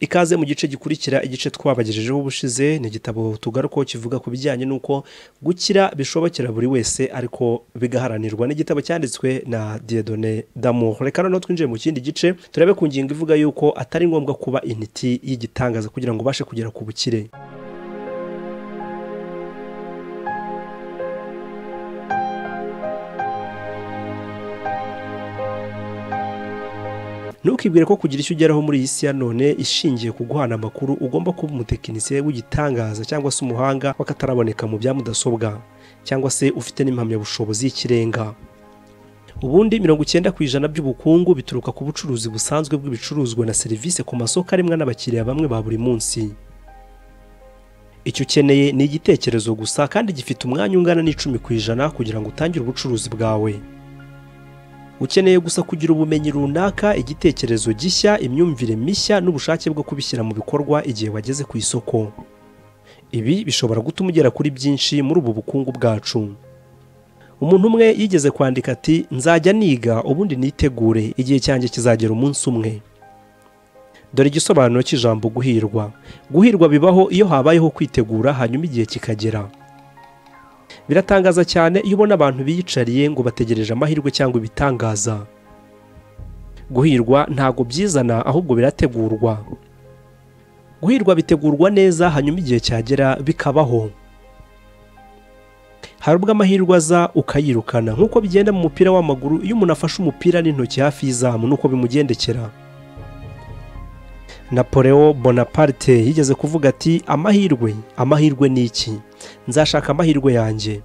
Ikaze mu gice gikurikira igice twabagejejeho ubushize. Ni igitabo tugarukaho kivuga ku bijyanye n'uko gukira bishobokera buri wese ariko bigaharanirwa. Ni igitabo cyanditswe na Dieudonné Damour. Reka noneho twinjiye mu kindi gice turebe ku ngingo ivuga yuko atari ngombwa kuba intiti y'igitangaza kugira ngo ubashe kugera ku bukire. Ntukibwire ko kugira icyo ugeraho muri iyi si ya none ishingiye ku guhana amakuru ugomba kuba umutekinisiye w'igitangaza cyangwa se umuhanga w'akataraboneka mu bya mudasobwa cyangwa se ufite n'impamyabushobozi y'ikirenga. Ubundi 90% by'ubukungu bituruka ku bucuruzi busanzwe bw'ibicuruzwa na serivisi ku masoko arimwa n'abakiriya bamwe ba buri munsi. Icyo ukeneye ni igitekerezo gusa kandi gifite umwanya ungana n'10% kugira ngo utangire ubucuruzi bwawe. Ukeneye gusa kugira ubumenyi runaka, igitekerezo gishya, imyumvire mishya n'ubushake bwo kubishyira mu bikorwa igihe wageze ku isoko. Ibi bishobora gutuma ugera kuri byinshi muri ubu bukungu bwacu. Umuntu umwe yigeze kwandika ati: nzajya niga ubundi nitegure, igihe cyanjye kizagera umunsi umwe. Dore igisobanuro cy'ijambo guhirwa. Guhirwa bibaho iyo habayeho kwitegura hanyuma igihe kikagera. Biratangaza cyane iyo ubona abantu biyicariye ngo bategereje amahirwe cyangwa ibitangaza. Guhirwa ntago byizana ahubwo birategurwa. Guhirwa bitegurwa neza hanyuma igihe cyagera bikabaho. Hari ubwo amahirwe aza ukayirukana nk'uko bigenda mu mupira w'amaguru iyo umuntu afashe umupira n'intoki hafi y'izamu nuko bimugendekera. Napoleon Bonaparte yigeze kuvuga ati: amahirwe, amahirwe ni iki? Nzashaka amahirwe yanjye.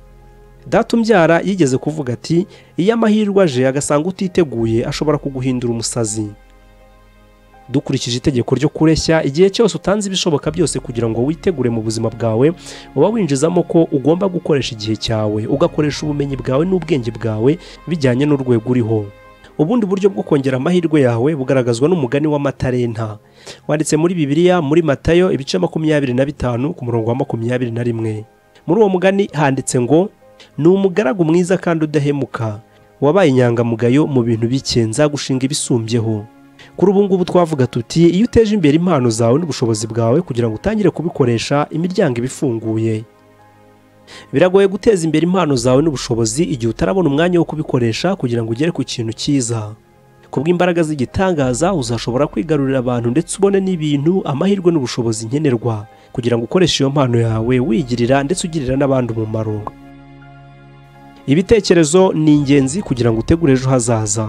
Data umbyara yigeze kuvuga ati: iyo amahirwe aje agasanga utiteguye ashobora kuguhindura umusazi. Dukurikije itegeko ryo kureshya, igihe cyose utanze ibishoboka byose kugira ngo witegure mu buzima bwawe, uba winjizamo ko ugomba gukoresha igihe cyawe, ugakoresha ubumenyi bwawe n'ubwenge bwawe bijyanye n'urwego uriho. Ubundi buryo bwo kongera amahirwe yawe bugaragazwa n'umugani w'amatarenta wanditse muri Bibiliya muri Matayo ibice 25 ku murongo wa 21. Muri uwo mugani handitse ngo: ni umugaragu mwiza kandi udahemuka, wabaye inyangamugayo mu bintu bike, nzagushinga ibisumbyeho. Kuri ubu ngubu twavuga tuti: iyo uteje imbere impano zawe n'ubushobozi bwawe kugira ngo utangire kubikoresha, imiryango iba ifunguye. Biragoye guteza imbere impano zawe n'ubushobozi igihe utarabona umwanya wo kubikoresha kugira ngo ugere ku kintu cyiza. Kubw'imbaraga z'igitangaza uzashobora kwigarurira abantu ndetse ubone n'ibintu, amahirwe n'ubushobozi nkenerwa kugira ngo ukoreshe iyo mpano yawe wigirira ndetse ugirira n'abandi umumaro. Ibitekerezo ni ingenzi kugira ngo utegure ejo hazaza.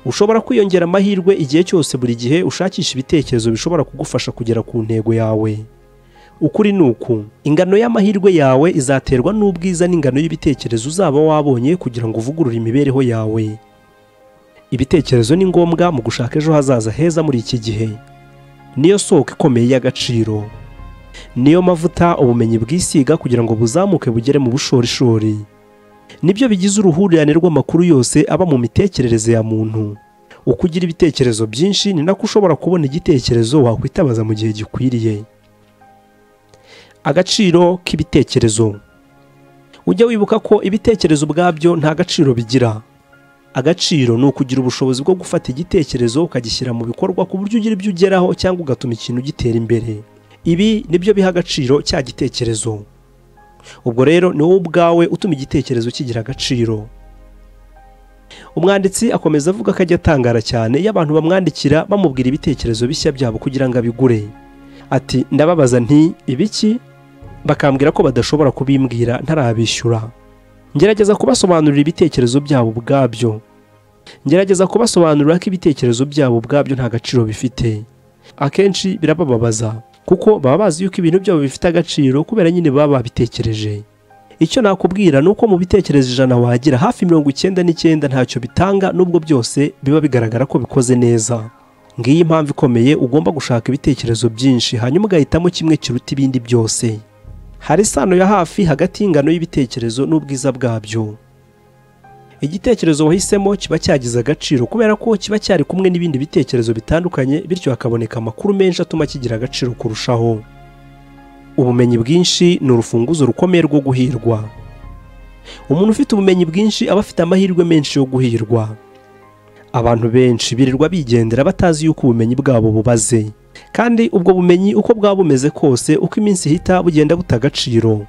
Ushobora kwiyongera amahirwe igihe cyose buri gihe ushakisha ibitekerezo bishobora kugufasha kugera ku ntego yawe. Ukuri ni uku: ingano y'amahirwe yawe izaterwa n'ubwiza n'ingano y'ibitekerezo uzaba wabonye kugira ngo uvugurure imibereho yawe. Ibitekerezo ni ngombwa mu gushaka ejo hazaza heza muri iki gihe. Niyo soko ikomeye y'agaciro. Niyo mavuta ubumenyi bwisiga kugira ngo buzamuke bugere mu bushorishori. Nibyo bigize uruhurirane rw'amakuru yose aba mu mitekerereze ya muntu. Uko ugira ibitekerezo byinshi ni nako ushobora kubona igitekerezo wakwitabaza mu gihe gikwiriye. Agaciro k'ibitekerezo. Ujya wibuka ko ibitekerezo ubwabyo nta gaciro bigira. Agaciro ni ukugira ubushobozi bwo gufata igitekerezo ukagishyira mu bikorwa ku buryo ugira ibyo ugeraho cyangwa ugatuma ikintu gitera imbere. Ibi nibyo biha agaciro cya gitekerezo. Ubwo rero ni wowe ubwawe utuma igitekerezo kigira agaciro. Umwanditsi akomeza avuga ko ajya atangara cyane iyo abantu bamwandikira bamubwira ibitekerezo bishya byabo kugira ngo abigure. Ati: ndababaza nti ibiki? Bakambwira ko badashobora kubimbwira ntarabishyura. Ngerageza kubasobanurira ibitekerezo byabo ubwabyo. Ngerageza kubasobanurira ko ibitekerezo byabo ubwabyo nta gaciro bifite. Akenshi birabababaza kuko baba bazi yuko ibintu byabo bifite agaciro kubera nyine baba babitekereje. Icyo nakubwira ni uko mu bitekerezo 100 wagira hafi 99 ntacyo bitanga, nubwo byose biba bigaragara ko bikoze neza. Ngiyi impamvu ikomeye ugomba gushaka ibitekerezo byinshi hanyuma ugahitamo kimwe kiruta ibindi byose. Hari isano ya hafi hagati y'ingano y'ibitekerezo n'ubwiza bwabyo. Igitekerezo wahisemo kiba cyagize agaciro kubera ko kiba cyari kumwe n'ibindi bitekerezo bitandukanye, bityo hakaboneka amakuru menshi atuma kigira agaciro kurushaho. Ubumenyi bwinshi ni urufunguzo rukomeye rwo guhirwa. Umuntu ufite ubumenyi bwinshi aba afite amahirwe menshi yo guhirwa. Abantu benshi birirwa bigendera batazi yuko ubumenyi bwabo bubaze, kandi ubwo bumenyi uko bwaba bumeze kose, uko iminsi ihita bugenda buta agaciro.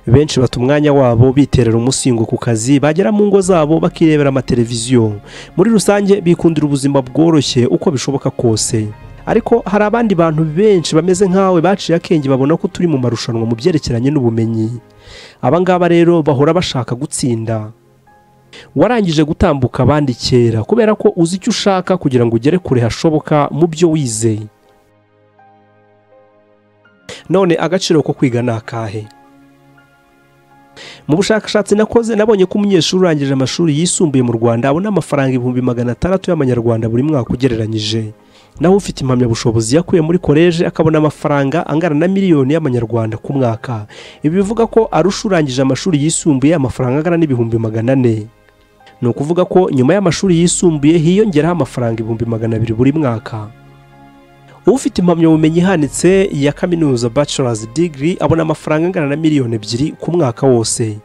Benshi bata umwanya wabo biterera umusingo ku kazi, bagera mu ngo zabo bakirebera amateleviziyo. Muri rusange bikundira ubuzima bworoshye uko bishoboka kose. Ariko hari abandi bantu benshi bameze nkawe baciye akenge, babona ko turi mu marushanwa mu byerekeranye n'ubumenyi. Aba ngaba rero bahora bashaka gutsinda. Warangije gutambuka abandi kera kubera ko uzi icyo ushaka kugira ngo ugere kure hashoboka mu byo wize. None agaciro ko kwiga ni akahe? Mu bushakashatsi nakoze nabonye ko umunyeshuri urangije amashuri yisumbuye mu Rwanda abona amafaranga 600,000 y'amanyarwanda buri mwaka ugereranyije. Naho ufite impamyabushobozi yakuye muri koleje akabona amafaranga angana na miliyoni y'amanyarwanda ku mwaka. Ibi bivuga ko arusha urangije amashuri yisumbuye amafaranga angana n'400,000. Ni ukuvuga ko nyuma y'amashuri yisumbuye hiyongeraho amafaranga 200,000 buri mwaka. Ufite impamyabumenyi ihanitse ya kaminuza bachelor's degree abona amafaranga angana na 2 miliyoni ku mwaka wose.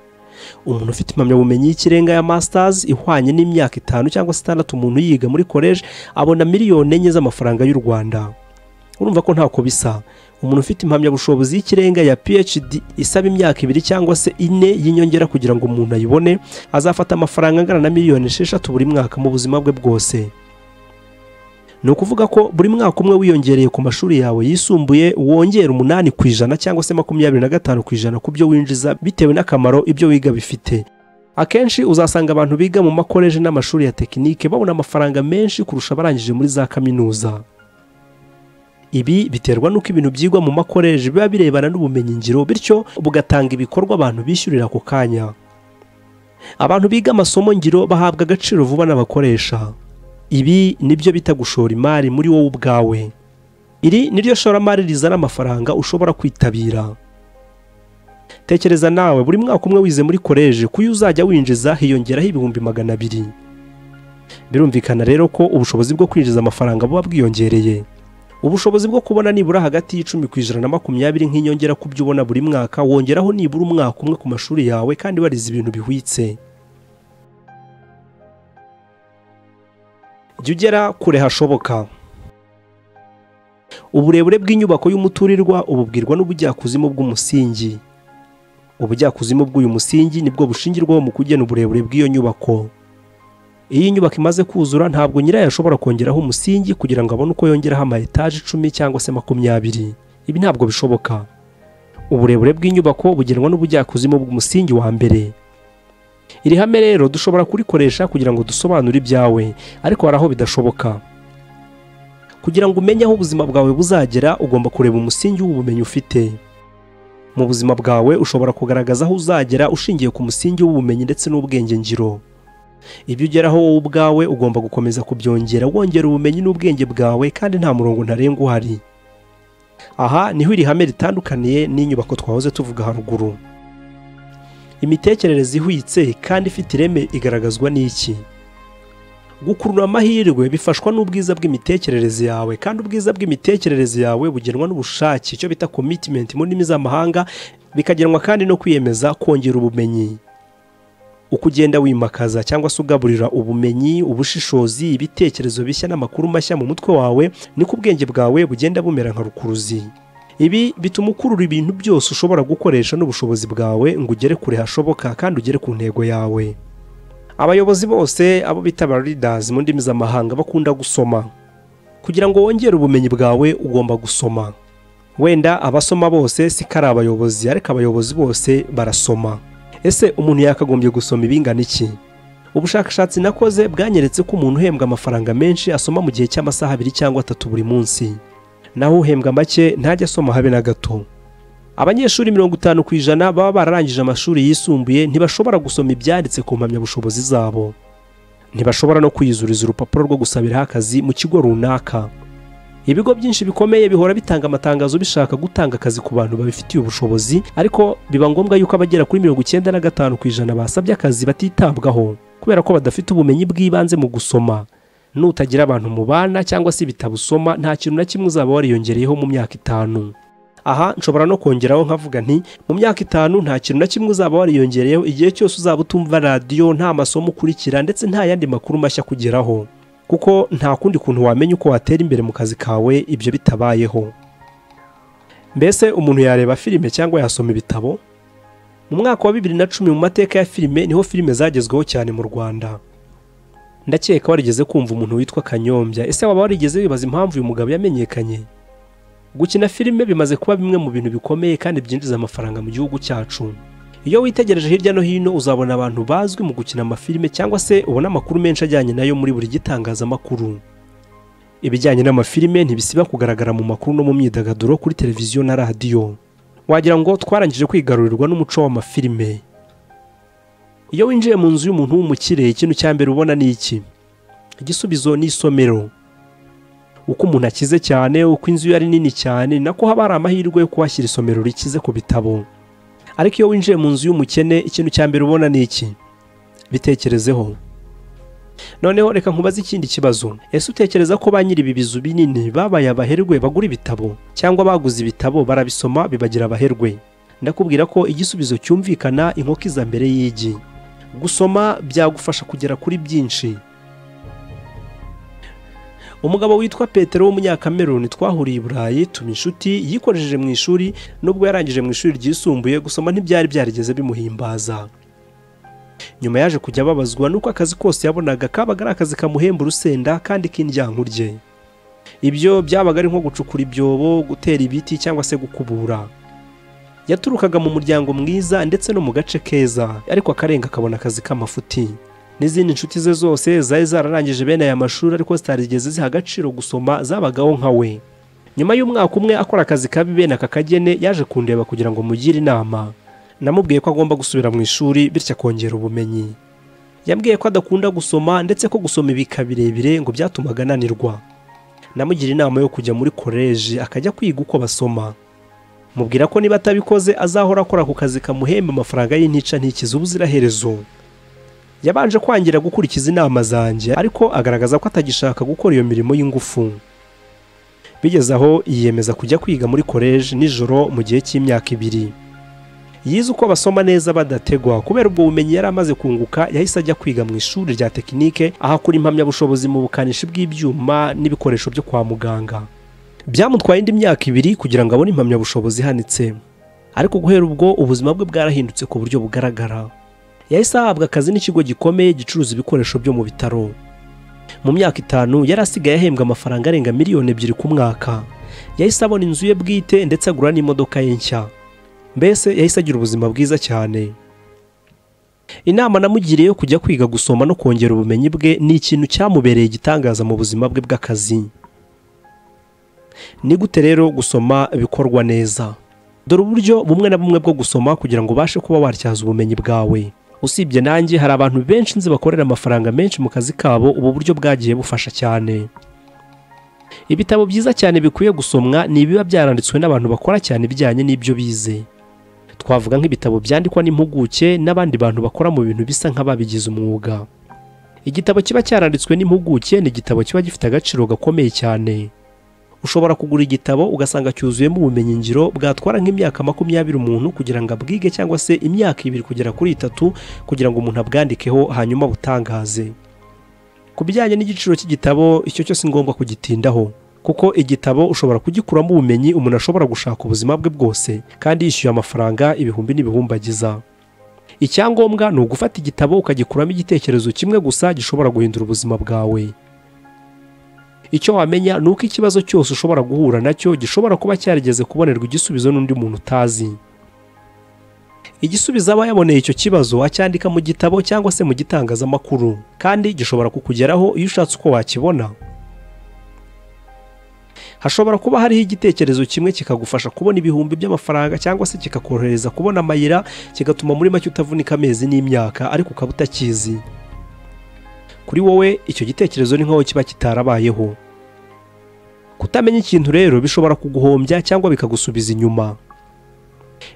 Umuntu ufite impamyabumenyi y'ikirenga ya masters ihwanye n'imyaka 5 cyangwa 6 umuntu yiga muri college abona 4 miliyoni z'amafaranga y'u Rwanda. Urumva ko ntako bisa. Umuntu ufite impamyabushobozi y'ikirenga ya PhD isaba imyaka 2 cyangwa se 4 y'inyongera kugira ngo umuntu ayibone, azafata amafaranga angana na 6 miliyoni buri mwaka mu buzima bwe bwose. Ni ukuvuga ko buri mwaka umwe wiyongereye ku mashuri yawe yisumbuye wongera 8% cyangwa se 25% ku byo winjiza bitewe n'akamaro ibyo wiga bifite. Akenshi uzasanga abantu biga mu makoleje n'amashuri ya tekinike babona amafaranga menshi kurusha abarangije muri za kaminuza. Ibi biterwa n'uko ibintu byigwa mu makoleje biba birebana n'ubumenyi ngiro, bityo bugatanga ibikorwa abantu bishyurira ako kanya. Abantu biga amasomo ngiro bahabwa agaciro vuba n'abakoresha. Ibi nibyo bita gushora imari muri wowe ubwawe. Iri niryo shoramari rizana amafaranga ushobora kwitabira. Tekereza nawe buri mwaka umwe wize muri koleje kuyo uzajya winjiza hiyongeraho 200,000. Birumvikana rero ko ubushobozi bwo kwinjiza amafaranga buba bwiyongereye. Ubushobozi bwo kubona nibura hagati y'10% na 20 nk'inyongera ku byo ubona buri mwaka, wongeraho nibura umwaka umwe ku mashuri yawe kandi warize ibintu bihwitse. Jya ugera kure hashoboka. Uburebure bw'inyubako y'umuturirwa ububwirwa n'ubujyakuzimu bw'umusingi. Ubujyakuzimu bw'uyu musingi nibwo bushingirwaho mu kugena uburebure bw'iyo nyubako. Iyo inyubako imaze kuzura ntabwo nyirayo ashobora kongeraho umusingi kugira ngo abone uko yongeraho ama etaje 10 cyangwa se 20. Ibi ntabwo bishoboka. Uburebure bw'inyubako bugenwa n'ubujyakuzimu bw'umusingi wa mbere. Iri hame rero dushobora kurikoresha kugira ngo dusobanure ibyawe, ariko hari aho bidashoboka. Kugira ngo umenye aho ubuzima bwawe buzagera, ugomba kureba umusingi w'ubumenyi ufite. Mu buzima bwawe ushobora kugaragaza aho uzagera ushingiye ku musingi w'ubumenyi ndetse n'ubwenge ngiro. Ibyo ugeraho wowe ubwawe ugomba gukomeza kubyongera, wongera ubumenyi n'ubwenge bwawe, kandi nta murongo ntarengwa uhari. Aha niho iri hame ritandukaniye n'inyubako twahoze tuvuga haruguru. Imitekerereze ihwitse kandi ifite ireme igaragazwa n'iki? Gukurura amahirwe bifashwa n'ubwiza bw'imitekerereze yawe, kandi ubwiza bw'imitekerereze yawe bugenwa n'ubushake, icyo bita commitment mu ndimi z'amahanga, bikagenwa kandi no kwiyemeza kongera ubumenyi. Uko ugenda wimakaza cyangwa se ugaburira ubumenyi, ubushishozi, ibitekerezo bishya n'amakuru mashya mu mutwe wawe, niko ubwenge bwawe bugenda bumera nka rukuruzi. Ibi bituma ukurura ibintu byose ushobora gukoresha n'ubushobozi bwawe ngo ugere kure hashoboka kandi ugere ku ntego yawe. Abayobozi bose, abo bita ba leaders mu ndimi z'amahanga, bakunda gusoma. Kugira ngo wongere ubumenyi bwawe ugomba gusoma. Wenda abasoma bose si kari abayobozi, ariko abayobozi bose barasoma. Ese umuntu yakagombye gusoma ibingana iki? Ubushakashatsi nakoze bwanyeretse ko umuntu uhembwa amafaranga menshi asoma mu gihe cy'amasaha 2 cyangwa 3 buri munsi. Naho uhembwa make ntajya asoma habe na gato. Abanyeshuri 50% baba bararangije amashuri yisumbuye ntibashobora gusoma ibyanditse ku mpamyabushobozi zabo. Ntibashobora no kwiyuzuriza urupapuro rwo gusabiraho akazi mu kigo runaka. Ibigo byinshi bikomeye bihora bitanga amatangazo bishaka gutanga akazi ku bantu babifitiye ubushobozi, ariko biba ngombwa yuko abagera kuri 95% basabye akazi batitabwaho kubera ko badafite ubumenyi bw'ibanze mu gusoma. Nutagira abantu mubana cyangwa se ibitabo usoma, nta kintu na kimwe uzaba wariyongereyeho mu myaka 5. Aha nshobora no kongeraho nkavuga nti mu myaka 5 nta kintu na kimwe uzaba wariyongereyeho igihe cyose uzaba utumva radiyo, nta masomo ukurikira ndetse nta yandi makuru mashya kugeraho, kuko nta kundi kuntu wamenya uko watera imbere mu kazi kawe ibyo bitabayeho. Mbese umuntu yareba filime cyangwa yasoma ibitabo? Mu mwaka wa 2010 mu mateka ya filime niho filime zagezweho cyane mu Rwanda. Ndakeka warigeze kumva umuntu witwa Kanyombya. Ese waba warigeze wibaza impamvu uyu mugabo yamenyekanye? Gukina filime bimaze kuba bimwe mu bintu bikomeye kandi byinjiza amafaranga mu gihugu cyacu. Iyo witegereje hirya no hino uzabona abantu bazwi mu gukina amafilime cyangwa se ubona amakuru menshi ajyanye nayo muri buri gitangazamakuru. Ibijyanye n'amafilime ntibisiba kugaragara mu makuru no mu myidagaduro kuri televiziyo na radiyo. Wagira ngo twarangije kwigarurirwa n'umuco w'amafilime. Iyo winjiye mu nzu y'umuntu w'umukire, ikintu cya mbere ubona ni iki? Igisubizo ni isomero. Uko umuntu akize cyane, uko inzu ye ari nini cyane, nako haba hari amahirwe yo kuhashyira isomero rikize ku bitabo. Ariko iyo winjiye mu nzu y'umukene, ikintu cya mbere ubona ni iki? Bitekerezeho. Noneho reka nkubaze ikindi kibazo. Ese utekereza ko ba nyiri ibi bizu binini babaye abaherwe bagura ibitabo, cyangwa baguze ibitabo barabisoma bibagira abaherwe? Ndakubwira ko igisubizo cyumvikana, inkoko iza mbere y'igi. Gusoma byagufasha kugera kuri byinshi. Umugabo witwa Petero w'Umunyakameruni twahuriye i Burayi tuba inshuti, yikoresheje mu ishuri. Nubwo yarangije mu ishuri ryisumbuye, gusoma ntibyari byarigeze bimuhimbaza. Nyuma yaje kujya ababazwa nuko akazi kose yabonaga kabaga ari akazi kamuhemba urusenda kandi k'indyankurye. Ibyo byabaga ari nko gucukura ibyobo, gutera ibiti cyangwa se gukubura. Yaturukaga mu muryango mwiza ndetse no mu gace keza, ariko akarenga akabona akazi k'amafuti. N'izindi nshuti ze zose zari zararangije bene aya mashuri ariko zitarigeze ziha agaciro gusoma, zabagaho nka we. Nyuma y'umwaka umwe akora akazi kabi bene aka kagene, yaje kundeba kugira ngo mugire inama. Namubwiye ko agomba gusubira mu ishuri bityo akongera ubumenyi. Yambwiye ko adakunda gusoma ndetse ko gusoma ibika birebire ngo byatumaga ananirwa. Namugira inama yo kujya muri koleji akajya kwiga uko basoma. Mubwira ko niba atabikoze azahora akora ku kazi kamuhemba amafaranga y'intica ntikize ubuziraherezo. Yabanje kwangira gukurikiza inama zanjye, ariko agaragaza ko atagishaka gukora iyo mirimo y'ingufu. Bigeze aho yiyemeza kujya kwiga muri koleji nijoro mu gihe cy'imyaka 2. Yize uko basoma neza badategwa. Kubera ubwo bumenyi yari amaze kunguka, yahise ajya kwiga mu ishuri rya tekinike, ahakura impamyabushobozi mu bukanishi bw'ibyuma n'ibikoresho byo kwa muganga. Byamutwaye indi myaka 2 kugira ngo abone impamyabushobozi ihanitse. Ariko guhera ubwo ubuzima bwe bwarahindutse ku buryo bugaragara. Yahise ahabwa akazi n'ikigo gikomeye gicuruza ibikoresho byo mu bitaro. Mu myaka 5 yari asigaye ahembwa amafaranga arenga miliyoni 2 ku mwaka. Yahise abona inzu ye bwite ndetse agura n'imodoka ye nshya. Mbese yahise agira ubuzima bwiza cyane. Inama namugiriye yo kujya kwiga gusoma no kongera ubumenyi bwe ni ikintu cyamubereye igitangaza mu buzima bwe bw'akazi. Ni gute rero gusoma bikorwa neza? Dore uburyo bumwe na bumwe bwo gusoma kugira ngo ubashe kuba watyaza ubumenyi bwawe. Usibye nanjye hari abantu benshi nzi bakorera amafaranga menshi mu kazi kabo, ubu buryo bwagiye bufasha cyane. Ibitabo byiza cyane bikwiye gusomwa ni ibiba byaranditswe n'abantu bakora cyane ibijyanye n'ibyo bize. Twavuga nk'ibitabo byandikwa n'impuguke n'abandi bantu bakora mu bintu bisa nk'ababigize umwuga. Igitabo kiba cyaranditswe n'impuguke ni igitabo kiba gifite agaciro gakomeye cyane. Ushobora kugura igitabo ugasanga cyuzuyemo ubumenyi ngiro bwatwara nk'imyaka 20 umuntu kugira ngo abwige, cyangwa se imyaka 2 kugera kuri 3 kugira ngo umuntu abwandikeho hanyuma butangaze. Ku bijyanye n'igiciro cy'igitabo, icyo cyo si ngombwa kugitindaho, kuko igitabo ushobora kugikuramo ubumenyi umuntu ashobora gushaka ubuzima bwe bwose kandi yishyuye amafaranga ibihumbi n'ibihumbagiza. Icyangombwa ni ugufata igitabo ukagikuramo igitekerezo kimwe gusa gishobora guhindura ubuzima bwawe. Icyo wamenya ni uko ikibazo cyose ushobora guhura nacyo gishobora kuba cyarigeze kubonerwa igisubizo n'undi muntu utazi. Igisubizo aba yaboneye icyo kibazo acyandika mu gitabo cyangwa se mu gitangazamakuru, kandi gishobora kukugeraho iyo ushatse uko wakibona. Hashobora kuba hariho igitekerezo kimwe kikagufasha kubona ibihumbi by'amafaranga, cyangwa se kikakorohereza kubona amayira, kigatuma muri make utavunika amezi n'imyaka ariko ukaba utakizi. Kuri wowe icyo gitekerezo ni nkaho kiba kitarabayeho. Kutamenya ikintu rero bishobora kuguhombya cyangwa bikagusubiza inyuma.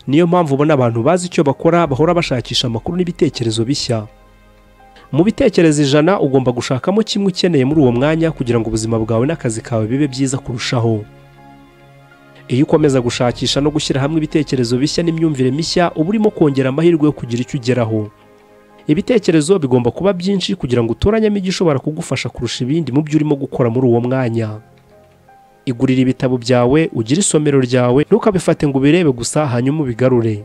Niyo mpamvu ubona abantu bazi icyo bakora bahora bashakisha amakuru n'ibitekerezo bishya. Mu bitekerezo 100 ugomba gushakamo kimwe ukeneye muri uwo mwanya kugira ngo ubuzima bwawe n'akazi kawe bibe byiza kurushaho. Iyo ukomeza gushakisha no gushyira hamwe ibitekerezo bishya n'imyumvire mishya, uba urimo kongera amahirwe yo kugira icyo ugeraho. Ibitekerezo bigomba kuba byinshi kugira ngo utoranyemo igishobora kugufasha kurusha ibindi mu byo urimo gukora muri uwo mwanya. Igurira ibitabo byawe, ugire isomero ryawe, ntukabifate ngo ubirebe gusa hanyuma ubigarure.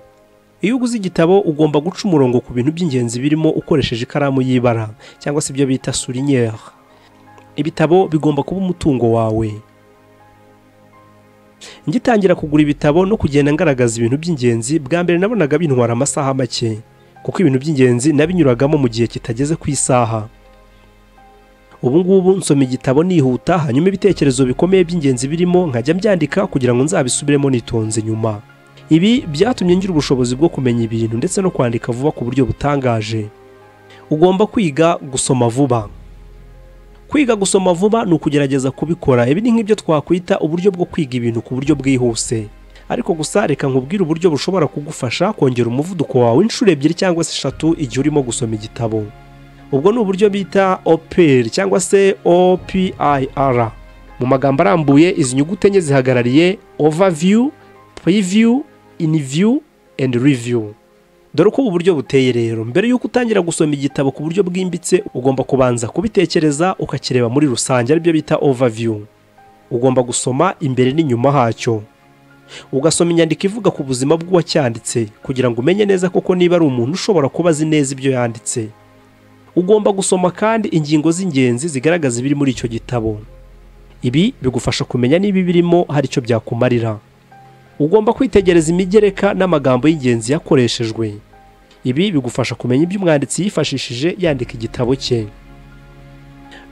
Iyo uguze igitabo ugomba guca umurongo ku bintu by'ingenzi birimo ukoresheje ikaramu y'ibara cyangwa se ibyo bita souligneur. Ibitabo bigomba kuba umutungo wawe. Ngitangira kugura ibitabo no kugenda ngaragaza ibintu by'ingenzi, bwa mbere nabonaga bintwara amasaha make, kuko ibintu by'ingenzi nabinyuragamo mu gihe kitageze ku isaha. Ubu ngubu nsoma igitabo nihuta, hanyuma ibitekerezo bikomeye by'ingenzi birimo nkajya mbyandika kugira ngo nzabisubiremo nitonze nyuma. Ibi byatumye ngira ubushobozi bwo kumenya ibintu ndetse no kwandika vuba ku buryo butangaje. Ugomba kwiga gusoma vuba. Kwiga gusoma vuba ni ukugerageza kubikora. Ibi ni nk'ibyo twakwita uburyo bwo kwiga ibintu ku buryo bwihuse. Ariko gusa reka nkubwire uburyo bushobora kugufasha kongera umuvuduko wawe inshuro 2 cyangwa se 3 igihe urimo gusoma igitabo. Ubwo ni uburyo bita OPIR cyangwa se OPIR. Mu magambo arambuye, izi nyuguti enye zihagarariye Overview, Preview, In-view and Review. Dore uko ubu buryo buteye rero. Mbere y'uko utangira gusoma igitabo ku buryo bwimbitse, ugomba kubanza kubitekereza ukakireba muri rusange, aribyo bita overview. Ugomba gusoma imbere n'inyuma hacyo. Ugasoma inyandiko ivuga ku buzima bw'uwacyanditse kugira ngo umenye neza koko niba ari umuntu ushobora kuba azi neza ibyo yanditse. Ugomba gusoma kandi ingingo z'ingenzi zigaragaza ibiri muri icyo gitabo. Ibi bigufasha kumenya niba ibirimo hari icyo byakumarira. Ugomba kwitegereza imigereka n'amagambo y'ingenzi yakoreshejwe. Ibi bigufasha kumenya ibyo umwanditsi yifashishije yandika igitabo cye.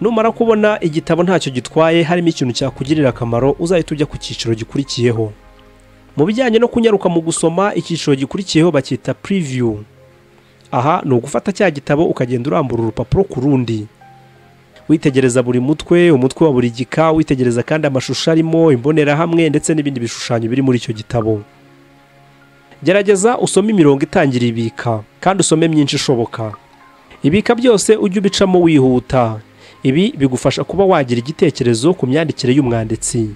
Numara kubona igitabo ntacyo gitwaye harimo ikintu cyakugirira akamaro, uzahita ujya ku cyiciro gikurikiyeho. Mu bijyanye no kunyaruka mu gusoma, icyiciro gikurikiyeho bacyita preview. Aha ni ugufata cya gitabo ukagenda urambura urupapuro ku rundi, witegereza buri mutwe, umutwe wa buri gika, witegereza kandi amashusho arimo, imbonerahamwe ndetse n'ibindi bishushanyo biri muri icyo gitabo. Gerageza usome imirongo itangira ibika, kandi usome myinshi ishoboka. Ibika byose ujye ubicamo wihuta. Ibi bigufasha kuba wagira igitekerezo ku myandikire y'umwanditsi.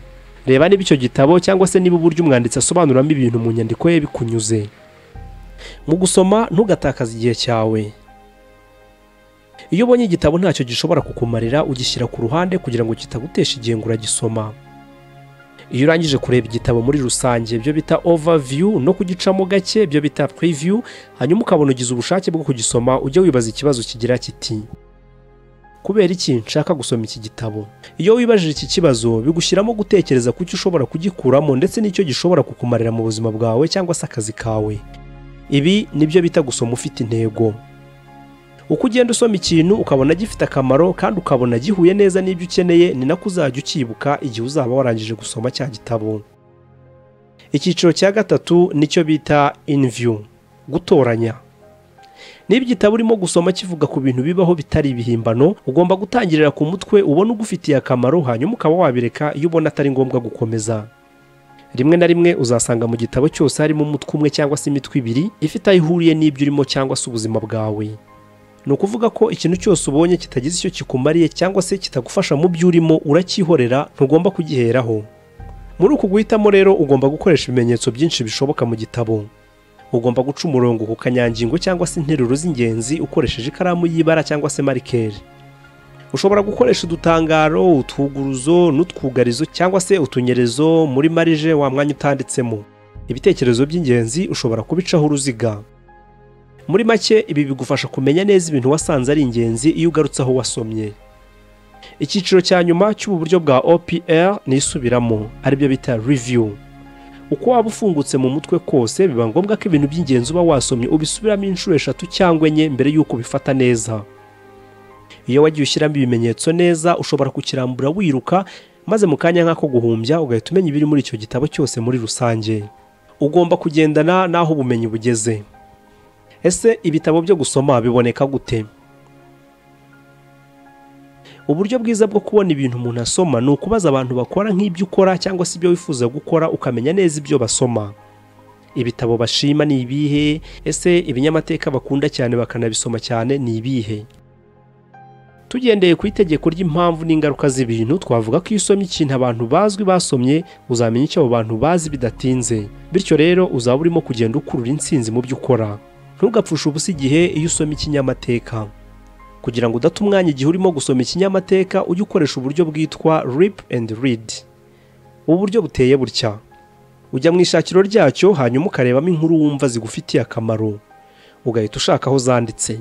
Reba niba icyo gitabo cyangwa se niba uburyo umwanditsi asobanuramo ibintu mu nyandiko ye bikunyuze. Mu gusoma ntugatakaze igihe cyawe. Iyo ubonye igitabo ntacyo gishobora kukumarira, ugishyira ku ruhande kugira ngo kitagutesha igihe ngo uragisoma. Iyo urangije kureba igitabo muri rusange, ibyo bita overview, no kugicamo gake, ibyo bita preview, hanyuma ukabona ugize ubushake bwo kugisoma, ujye wibaza ikibazo kigira kiti: kubera iki nshaka gusoma iki gitabo? Iyo wibajije iki kibazo, bigushyiramo gutekereza ku cyo ushobora kugikuramo ndetse n'icyo gishobora kukumarira mu buzima bwawe cyangwa se akazi kawe. Ibi nibyo bita gusoma ufite intego. Uko ugenda usoma ikintu ukabona gifite akamaro kandi ukabona gihuye neza n'ibyo ukeneye, ni nako uzajya ukibuka igihe uzaba warangije gusoma cya gitabo. Icyiciro cya gatatu nicyo bita in-view, gutoranya. Niba igitabo urimo gusoma kivuga ku bintu bibaho bitari ibihimbano, ugomba gutangirira ku mutwe ubona ugufitiye akamaro, hanyuma ukaba wabireka iyo ubona atari ngombwa gukomeza. Rimwe na rimwe uzasanga mu gitabo cyose harimo umutwe umwe cyangwa se imitwe ibiri ifite aho ihuriye n'ibyo urimo cyangwa se ubuzima bwawe. Ni ukuvuga ko ikintu cyose ubonye kitagize icyo kikumariye cyangwa se kitagufasha mu byo urimo, uracyihorera, ntugomba kugiheraho. Muri uku guhitamo rero ugomba gukoresha ibimenyetso byinshi bishoboka mu gitabo. Ugomba guca umurongo ku kanyangingo cyangwa se interuro z'ingenzi ukoresheje ikaramu y'ibara cyangwa se marikeri. Ushobora gukoresha udutangaro, utwuguruzo n'utwugarizo cyangwa se utunyerezo muri marije wa mwanya utanditsemo. Ibitekerezo by'ingenzi ushobora kubicaho uruziga. Muri make ibi bigufasha kumenya neza ibintu wasanze ari ingenzi iyo ugarutse aho wasomye. Icyiciro cya nyuma cy'ubu buryo bwa OPR ni isubiramo, aribyo bita review. Uko waba ufungutse mu mutwe kose, biba ngombwa ko ibintu by'ingenzi uba wasomye ubisubiramo inshuro 3 cyangwa 4 mbere y'uko ubifata neza. Iyo wagiye ushyiramo ibimenyetso neza, ushobora kukirambura wiruka, maze mu kanya nk'ako guhumbya ugahita umenya ibiri muri icyo gitabo cyose muri rusange. Ugomba kugendana n'aho ubumenyi bugeze. Ese ibitabo byo gusoma biboneka gute? Uburyo bwiza bwo kubona ibintu umuntu asoma ni ukubaza abantu bakora nk'ibyo ukora cyangwa se ibyo wifuza gukora, ukamenya neza ibyo basoma. Ibitabo bashima ni ibihe? Ese ibinyamateka bakunda cyane bakanabisoma cyane ni ibihe? Tugendeye ku itegeko ry'impamvu n'ingaruka z'ibintu, twavuga ko iyo usomye ikintu abantu bazwi basomye, uzamenya icyo abo bantu bazi bidatinze. Bityo rero uzaba urimo kugenda ukurura intsinzi mu byo ukora. Ntugapfushe ubusa igihe iyo usoma ikinyamateka. Kugira ngo udata umwanya igihe urimo gusoma ikinyamateka, ujye ukoresha uburyo bwitwa rip and read. Ubu buryo buteye butya: ujya mu ishakiro ryacyo, hanyuma ukarebamo inkuru wumva zigufitiye akamaro, ugahita ushaka aho zanditse.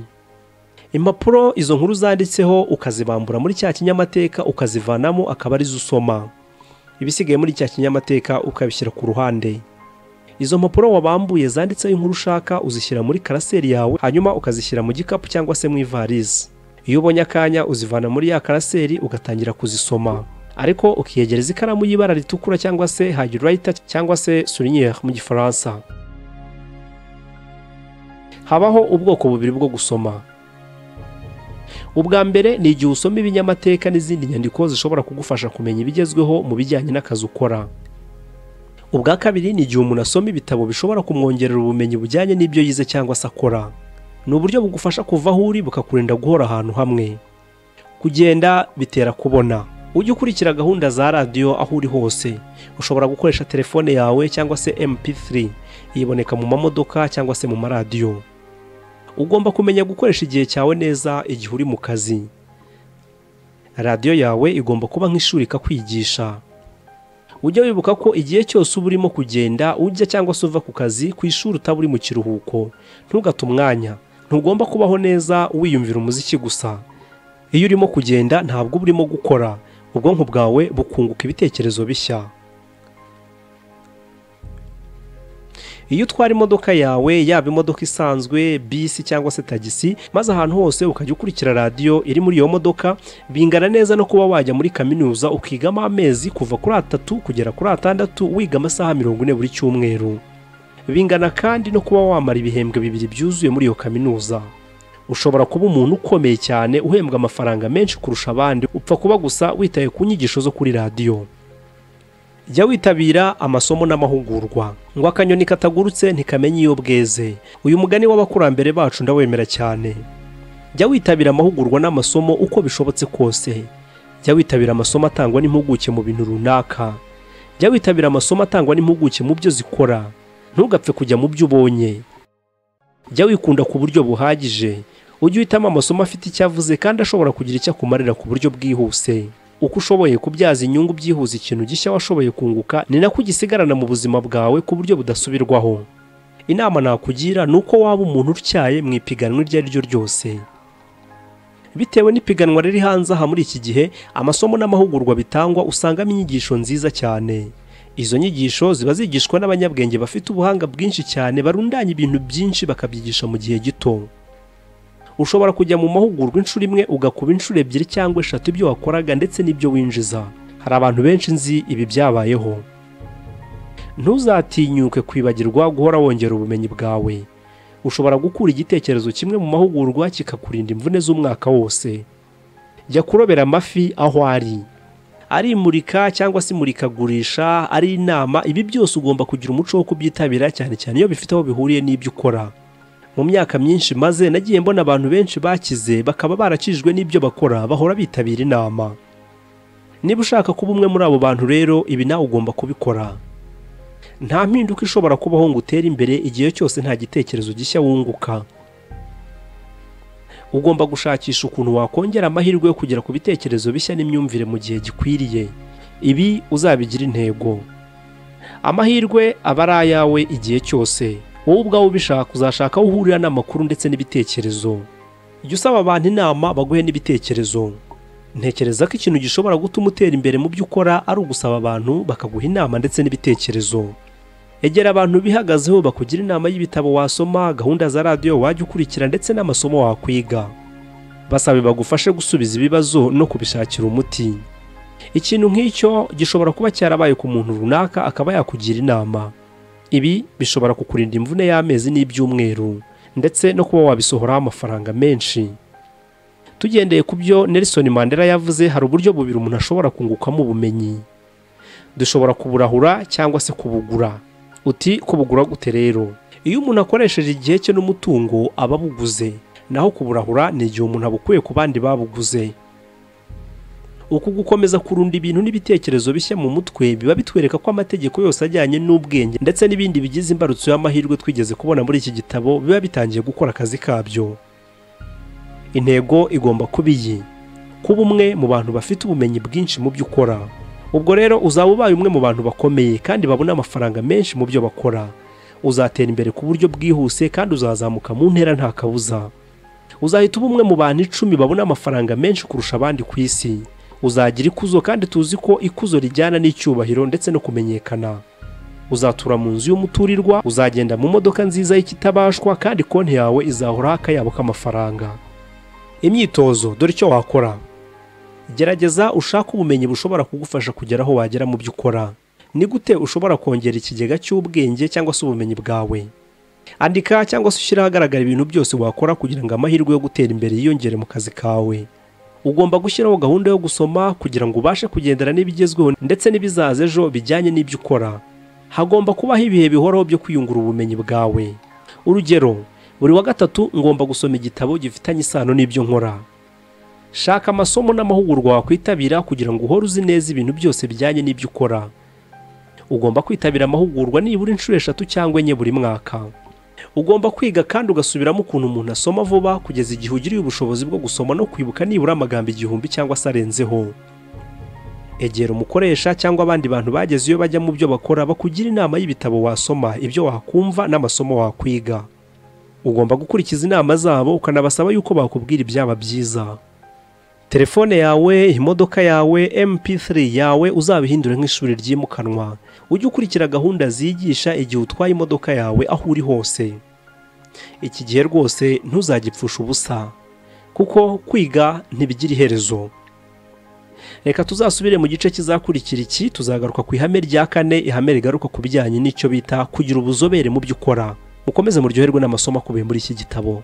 Impapuro izo nkuru zanditseho ukazibambura muri cya kinyamateka, ukazivanamo akaba arizo usoma. Ibisigaye muri cya kinyamateka ukabishyira ku ruhande. Izo mpapuro wabambuye zanditseho inkuru ushaka uzishyira muri karaseri yawe, hanyuma ukazishyira mu gikapu cyangwa se mu ivarisi. Iyo ubonye akanya uzivana muri ya karaseri ugatangira kuzisoma, ariko ukiyegereza ikaramu y'ibara ritukura cyangwa se highlighter cyangwa se souligneur mu Gifaransa. Habaho ubwoko bubiri bwo gusoma. Ubwa mbere ni igihe usoma ibinyamateka n'izindi nyandiko zishobora kugufasha kumenya ibigezweho mu bijyanye n'akazi ukora. Ubwa kabiri ni igihe umuntu asoma ibitabo bishobora kumwongerera ubumenyi bujyanye n'ibyo yize cyangwa se akora. Ni uburyo bugufasha kuva aho uri bukakurinda guhora ahantu hamwe. Kugenda bitera kubona. Ujye ukurikira gahunda za radiyo aho uri hose. Ushobora gukoresha telefone yawe cyangwa se MP3, iboneka mu mamodoka cyangwa se mu maradiyo. Ugomba kumenya gukoresha igihe cyawe neza igihe uri mu kazi. Radiyo yawe igomba kuba nk'ishuri ikakwigisha. Ujye wibuka ko igihe cyose uba urimo kugenda ujya cyangwa se uva ku kazi, ku ishuri, utaba uri mu kiruhuko. Ntugate umwanya. Ntugomba kubaho neza wiyumvira umuziki gusa. Iyo urimo kugenda ntabwo uba urimo gukora, ubwonko bwawe bukunguka ibitekerezo bishya. Iyo utwara imodoka yawe, yaba imodoka isanzwe, bisi cyangwa se tagisi, maze ahantu hose ukajya ukurikira radiyo iri muri iyo modoka, bingana neza no kuba wajya muri kaminuza ukigamo amezi kuva kuri 3 kugera kuri 6, wiga amasaha 40 buri cyumweru. Bingana kandi no kuba wamara ibihembwe 2 byuzuye muri iyo kaminuza. Ushobora kuba umuntu ukomeye cyane uhembwa amafaranga menshi kurusha abandi, upfa kuba gusa witaye ku nyigisho zo kuri radiyo. Jya witabira amasomo n'amahugurwa. Ngo akanyoni katagurutse ntikamenya iyo bweze. Uyu mugani w'abakurambere bacu ndawemera cyane. Jya witabira amahugurwa n'amasomo uko bishobotse kose. Jya witabira amasomo atangwa n'impuguke mu bintu runaka. Jya witabira amasomo atangwa n'impuguke mu byo zikora. Ntugapfe kujya mu byo ubonye. Jya wikunda ku buryo buhagije. Ujye uhitamo amasomo afite icyo avuze kandi ashobora kugira icyo akumarira ku buryo bwihuse. Uko ushoboye kubyaza inyungu byihuse ikintu gishya washoboye kunguka, ni nako ugisigarana mu buzima bwawe ku buryo budasubirwaho. Inama nakugira ni uko waba umuntu utyaye mu ipiganwa iryo ari ryo ryose. Bitewe n'ipiganwa riri hanze aha muri iki gihe, amasomo n'amahugurwa bitangwa usangamo inyigisho nziza cyane. Izo nyigisho ziba zigishwa n'abanyabwenge bafite ubuhanga bwinshi cyane, barundanya ibintu byinshi bakabyigisha mu gihe gito. Ushobora kujya mu mahugurwa inshuro imwe ugakuba inshuro 2 cyangwa 3 ibyo wakoraga ndetse n'ibyo winjiza. Hari abantu benshi nzi ibi byabayeho. Ntuzatinyuke kwibagirwa guhora wongera ubumenyi bwawe. Ushobora gukura igitekerezo kimwe mu mahugurwa kikakurinda imvune z'umwaka wose. Jya kurobera amafi aho ari. Ari imurika cyangwa se imurikagurisha, ari inama, ibi byose ugomba kugira umuco wo kubyitabira, cyane cyane iyo bifite aho bihuriye n'ibyo ukora. Mu myaka myinshi maze nagiye mbona abantu benshi bakize bakaba barakijwe n'ibyo bakora, bahora bitabira inama. Niba ushaka kuba umwe muri abo bantu rero, ibi nawe ugomba kubikora. Nta mpinduka ishobora kubaho ngo utere imbere igihe cyose nta gitekerezo gishya wunguka. Ugomba gushakisha ukuntu wakongera amahirwe yo kugera ku bitekerezo bishya n'imyumvire mu gihe gikwiriye. Ibi uzabigira intego. Amahirwe aba ari ayawe igihe cyose. Wowe ubwawe ubishaka uzashaka aho uhurira n'amakuru ndetse n'ibitekerezo. Jya usaba abantu inama baguhe n'ibitekerezo. Ntekereza ko ikintu gishobora gutuma utera imbere mu byo ukora ari ugusaba abantu bakaguha inama ndetse n'ibitekerezo. Egera abantu bihagazeho bakugira inama y'ibitabo wasoma, gahunda za radiyo wajya ukurikira ndetse n'amasomo wakwiga. Basabe bagufashe gusubiza ibibazo no kubishakira umuti. Ikintu nk'icyo gishobora kuba cyarabaye ku muntu runaka akaba yakugira inama. Ibi bishobora kukurinda imvune y'amezi n'ibyumweru ndetse no kuba wabisohoraho amafaranga menshi. Tugendeye ku byo Nelson Mandela yavuze, hari uburyo bubiri umuntu ashobora kungukamo ubumenyi. Dushobora kuburahura cyangwa se kubugura. Uti kubugura gute rero? Iyo umuntu akoresheje igihe cye n'umutungo aba abuguze, naho kuburahura ni igihe umuntu abukuye ku bandi babuguze. Uku gukomeza kurunda ibintu n'ibitekerezo bishya mu mutwe biba bitwereka ko amategeko yose ajyanye n'ubwenge ndetse n'ibindi bigize imbarutso y'amahirwe twigeze kubona muri iki gitabo biba bitangiye gukora akazi kabyo. Intego igomba kuba iyi: kuba umwe mu bantu bafite ubumenyi bwinshi mu byo ukora. Ubwo rero uzaba ubaye umwe mu bantu bakomeye kandi babona amafaranga menshi mu byo bakora. Uzatera imbere ku buryo bwihuse kandi uzazamuka mu ntera nta kabuza. Uzahita uba umwe mu bantu 10 babona amafaranga menshi kurusha abandi ku isi. Uzagira ikuzo kandi tuzi ko ikuzo rijyana n'icyubahiro ndetse no kumenyekana. Uzatura mu nzu y'umuturirwa, uzagenda mu modoka nziza y'ikitabashwa kandi konti yawe izahoraho akayabo k'amafaranga. Imyitozo, dore icyo wakora. Gerageza ushake ubumenyi bushobora kugufasha kugera aho wagera mu byo ukora. Ni gute ushobora kongera ikigega cy'ubwenge cyangwa se ubumenyi bwawe? Andika cyangwa se ushyire ahagaragara ibintu byose wakora kugira ngo amahirwe yo gutera imbere yiyongere mu kazi kawe. Ugomba gushyiraho gahunda yo gusoma kugira ngo ubashe kugendana n'ibigezweho ndetse n'ibizaza ejo bijyanye n'ibyo ukora. Hagomba kubaho ibihe bihoraho byo kwiyungura ubumenyi bwawe. Urugero, buri wa gatatu ngomba gusoma igitabo gifitanye isano n'ibyo nkora. Shaka amasomo n'amahugurwa wakwitabira kugira ngo uhore uzi neza ibintu byose bijyanye n'ibyo ukora. Ugomba kwitabira amahugurwa nibura inshuro 3 cyangwa 4 buri mwaka. Ugomba kwiga kandi ugasubiramo ukuntu umuntu asoma vuba kugeza igihe ugiriye ubushobozi bwo gusoma no kwibuka nibura amagambo 1000 cyangwa se arenzeho. Egera umukoresha cyangwa abandi bantu bageze iyo bajya mu byo bakora bakugira inama y'ibitabo wasoma, ibyo wakumva n'amasomo wakwiga. Ugomba gukurikiza inama zabo ukanabasaba yuko bakubwira ibyaba byiza. Telefone yawe, imodoka yawe, MP3 yawe uzabihindure nk'ishuri ryimukanwa. Ujye ukurikira gahunda zigisha igihe utwaye imodoka yawe aho uri hose. Iki gihe rwose ntuzagipfusha ubusa, kuko kwiga ntibigira iherezo. Reka tuzasubire mu gice kizakurikira iki, tuzagaruka ku ihame rya 4, ihame rigaruka ku bijyanye n'icyo bita kugira ubuzobere mu byo ukora. Mukomeze muryoherwe n'amasomo akubiye muri iki gitabo.